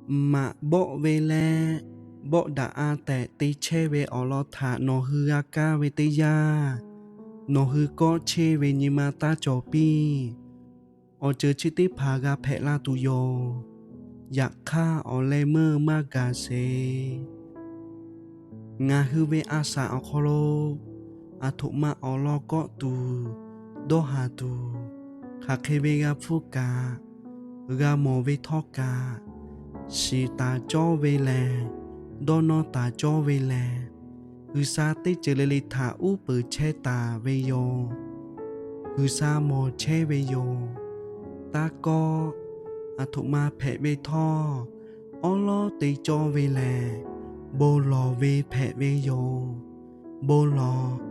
Maꞈ bawˆ ve leh bawˆ daꞈ a tehꞈ te chehˇ ve awˬ lawn htaꞈ nawˬ hui g'a kaˇ ve teˇ yanˇ, nawˬ hui kawˆ cheˇ ve nyi ma taˇ cawˬ piˇ. Awˬ ceuˬ chi teˇ hpaˍ g'a hpehꞈ la tuˬ yoˬ. Yaꞈ hk'aˇ, awˬ leh meuˇ maˇ gaˬ sheˍ. Ngaˬ hui ve a shaꞈ awˬ hk'aw lo aˬ htoꞈ ma awˬ lawn kawˆ tuˬ, dawˇ haˍ tuˬ, hk'aˬ hk'e ve g'a hpfuhˇ kaꞈ, g'a mawˬ ve htawˇ kaꞈ, shiˍ taˍ cawˇ ve lehˬ, dawˇ nawˇ taˍ cawˇ ve lehˬ, G'uiˬsha teˇ ceuˬ le le htaꞈ uˉ peunˍ chehˇ taˍ ve yoˬ. G'uiˬsha mawˬ chehˇ ve yoˬ. Taˇ kawˆ, aˬ htoꞈ ma hpehꞈ ve htawˇ, awˉ lawˉ te cawˇ ve lehˬ, bon lawˬ ve hpehꞈ ve yoˬ. Bon lawˬ,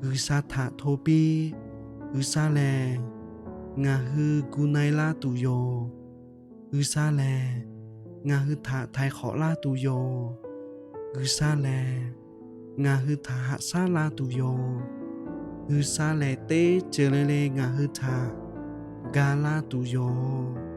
G'uiˬsha htaꞈ hto piˇ. G'uiˬsha lehˬ, ngaˬ hui gu na-e laˇ tuˬ yoˬ. G'uiˬsha lehˬ, ngaˬ hui htaꞈ htaiˍ hk'awꞈ laˇ tuˬ yoˬ. G'uiˬsha lehˬ, ngaˬ hui htaꞈ haꞈ shaˉ laˇ tuˬ yoˬ. G'uiˬsha lehˬ, teˇ ceuˬ le le ngaˬ hui htaꞈ ga laˇ tuˬ yoˬ.